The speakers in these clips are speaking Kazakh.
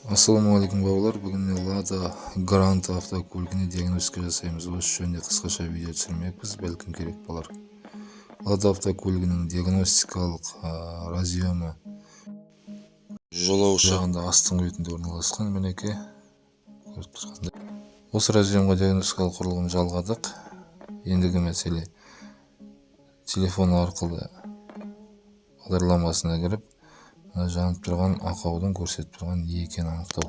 Ассалаумағалейкум, бауырлар! Бүгін міне, Лада Гранта автокөлігіне диагностика жасаймыз. Осы жөнінде қысқаша видео түсірмекпіз, бәлкім, керек болар. Лада автокөлігінің диагностикалық разъемы Жолаушы. жағында, астыңғы бетінде орналасқан. Мінекей, көріп тұрғандай, осы разъемға диагностикалық құрылғыны жалғадық. Ендігі мәселе — телефон арқылы бағдарламасына кіріп, мына жанып тұрған ақаудың көрсетіп тұрған не екенін анықтау.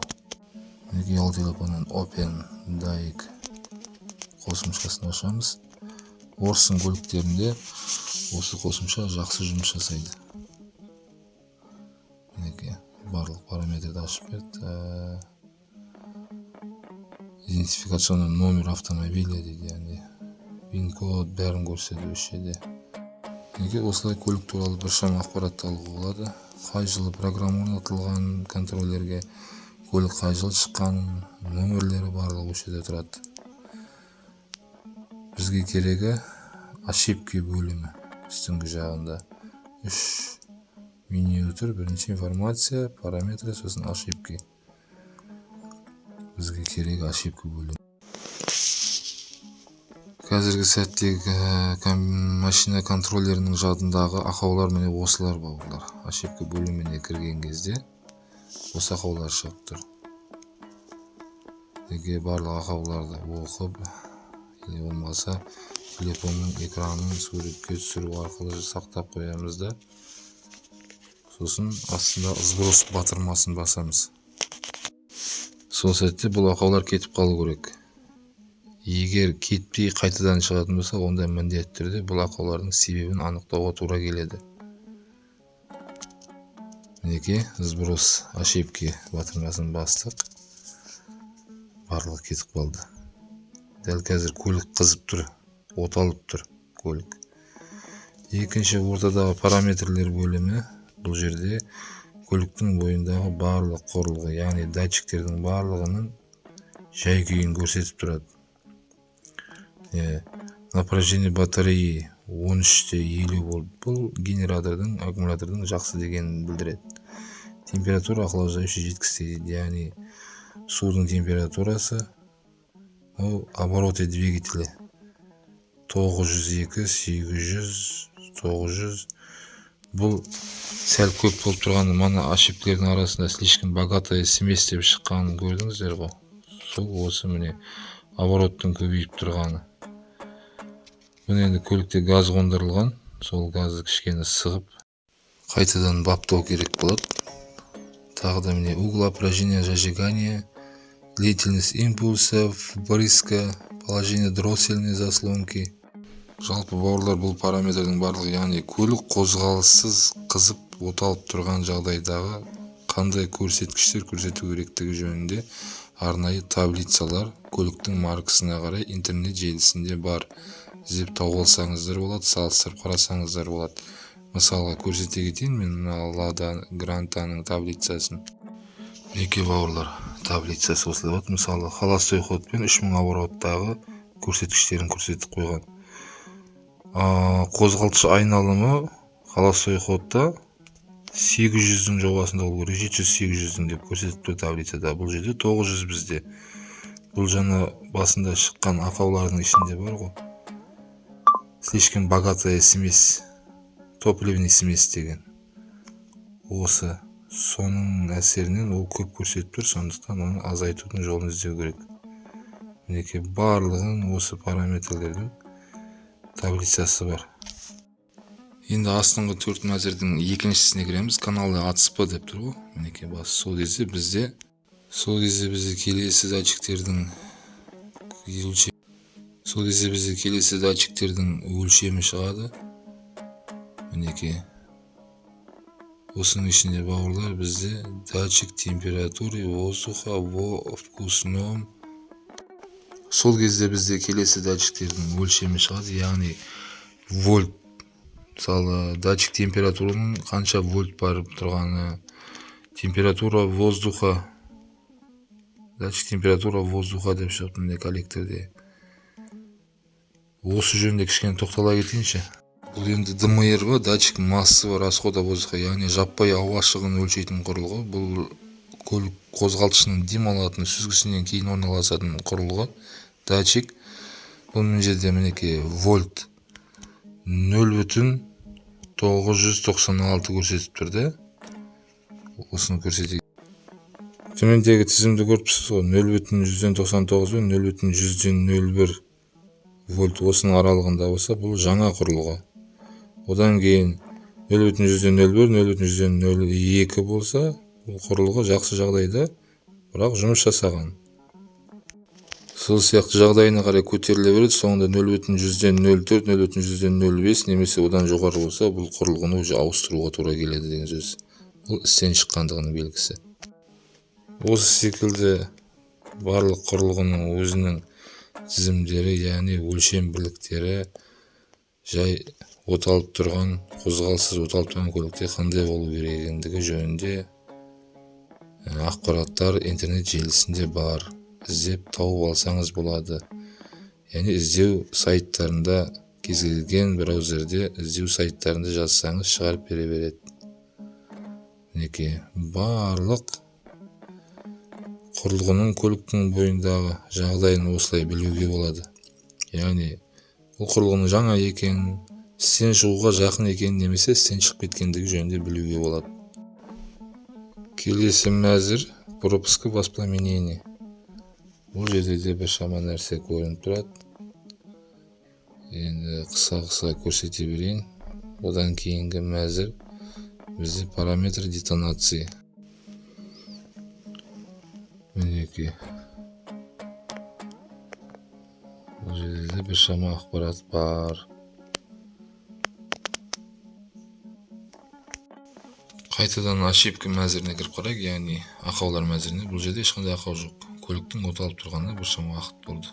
Мінекей, ұялы телефоннан Open Diag қосымшасын ашамыз. Орыстың көліктерінде осы қосымша жақсы жұмыс жасайды. Мінекей, барлық параметрді ашып берді. Идентификационный номер автомобиля дейді, яғни вин код, бәрін көрсетеді осы жерде. Мінекей, осылай көлік туралы біршама ақпаратты алуға болады: қай жылы программа орнатылған, контроллерге көлік қай жылы шыққан, нөмірлері, барлығы осы жерде тұрады. Бізге керегі — ошибки бөлімі. Үстіңгі жағында үш меню тұр: бірінші информация, параметры, сосын ошибки. Бізге керегі — ошибка бөлімі. Қазіргі сәттегі машина контроллерінің жадындағы ақаулар міне, осылар, бауырлар. Ошибка бөліміне кірген кезде осы ақаулар шығып тұр. Неге? Барлық ақауларды оқып или болмаса телефонның экранын суретке түсіру арқылы сақтап қоямыз да, сосын астында сброс батырмасын басамыз. Сол сәтте бұл ақаулар кетіп қалу керек. Егер кетпей, қайтадан шығатын болса, онда міндетті түрде бұл ақаулардың себебін анықтауға тура келеді. Мінекей, сброс ошибки батырмасын бастық, барлығы кетіп қалды. Дәл қазір көлік қызып тұр, от алып тұр көлік. Екінші, ортадағы параметрлер бөлімі. Бұл жерде көліктің бойындағы барлық құрылғы, яғни датчиктердің барлығының жай күйін көрсетіп тұрады. Напряжение батареи 13,50 болды. Бұл генератордың, аккумулятордың жақсы дегенін білдіреді. Температура охлаждающий жидкости дейді, яғни судың температурасы. Ол обороты двигателя 902, 800, 900. Бұл сәл көп болып тұрғаны. Мана ошибкалердің арасында слишком богатая смесь деп шыққанын көрдіңіздер ғой. Сол осы, міне, обороттың көбейіп тұрғаны. Бұны енді көлікте газ қондырылған, сол газды кішкене сығып, қайтадан баптау керек болады. Тағы да, міне, угол опережения зажигания, длительность импульса впрыска, положение дроссельной заслонки. Жалпы, бауырлар, бұл параметрдің барлығы, яғни көлік қозғалыссыз қызып, от алып тұрған жағдайдағы қандай көрсеткіштер көрсету керектігі жөнінде арнайы таблицалар көліктің маркасына қарай интернет желісінде бар. Іздеп тауып алсаңыздар болады, салыстырып қарасаңыздар болады. Мысалға, көрсете кетейін мен мына Лада Грантаның таблицасын. Мінекей, бауырлар, таблицасы осылай болады. Мысалы, холостой ходпен 3000 обороттағы көрсеткіштерін көрсетіп қойған. Қозғалтқыш айналымы холостой ходта 800-дің жобасында болу керек, 700-800-дің деп көрсетіп тұр таблицада. Бұл жерде 900 бізде. Бұл жаңа басында шыққан ақаулардың ішінде бар ғой, слишком богатая смесь, топливный смесь деген. Осы соның әсерінен ол көп көрсетіп тұр, сондықтан оны азайтудың жолын іздеу керек. Мінекей, барлығын осы параметрлердің таблицасы бар. Енді астыңғы төрт мәзірдің екіншісіне кіреміз. Каналы АЦП деп тұр ғой, мінекей, бас. Сол кезде бізде келесі датчиктердің өлшемі шығады. Мінекей, осының ішінде, бауырлар, бізде датчик температуры воздуха во впускном. Сол кезде бізде келесі датчиктердің өлшемі шығады, яғни вольт. Мысалы, датчик температураның қанша вольт барып тұрғаны, температура воздуха, датчик температура воздуха деп шығыпты, міне, коллекторде. Осы жөнінде кішкене тоқтала кетейінші. Бұл енді ДМР ба, датчик массового расхода воздуха, яғни жаппай ауа шығынын өлшейтін құрылғы. Бұл Көлік қозғалтқышының дем алатын сүзгісінен кейін орналасатын құрылғы, датчик. Бұл мына жерде мінекей вольт 0,996 көрсетіп тұр да. Осыны көрсетейік. Төмендегі тізімді көріп тұрсыз ғой, 0,99 бен 0,01 вольт осының аралығында болса, бұл жаңа құрылғы. Одан кейін 0,01, 0,02 болса, бұл құрылғы жақсы жағдайда, бірақ жұмыс жасаған. Сол сияқты жағдайына қарай көтеріле береді, соңында 0,04, 0,05 немесе одан жоғары болса, бұл құрылғыны уже ауыстыруға тура келеді деген сөз. Бұл істен шыққандығының белгісі. Осы секілді барлық құрылғының өзінің тізімдері, яғни өлшем бірліктері, жай оталып тұрған, қозғалыссыз оталып тұрған көлікте қандай болу керек екендігі жөнінде ақпараттар интернет желісінде бар. Іздеп тауып алсаңыз болады. Яғни іздеу сайттарында, кез келген браузерде іздеу сайттарында жазсаңыз шығарып бере береді. Мінекей барлық құрылғының көліктің бойындағы жағдайын осылай білуге болады. Яғни бұл құрылғының жаңа екенін, істен шығуға жақын екенін немесе істен шығып кеткендігі жөнінде білуге болады. Келесі мәзір пропуск воспламенения. Бұл жерде де біршама нәрсе көрініп тұрады. Енді қысқа-қысқа көрсете берейін. Одан кейінгі мәзір бізде параметр детонации. Мінекей. Бұл жерде де біршама ақпарат бар. Қайтадан ошибка мәзіріне кіріп қарайық, яғни ақаулар мәзіріне. Бұл жерде ешқандай ақау жоқ. Көліктің оталып тұрғанына біршама уақыт болды.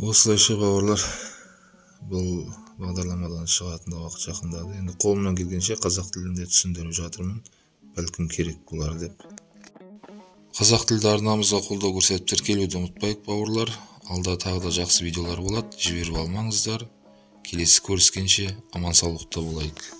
Осылайша бауырлар, бұл бағдарламадан шығатын да уақыт жақындады. Енді қолымнан келгенше қазақ тілінде түсіндіріп жатырмын, бәлкім керек болар деп. Қазақ тілді арнамызға қолдау көрсетіп тіркелуді ұмытпайық бауырлар. Алда тағы да жақсы видеолар болады, жіберіп алмаңыздар. Келесі көріскенше аман саулықта болайық.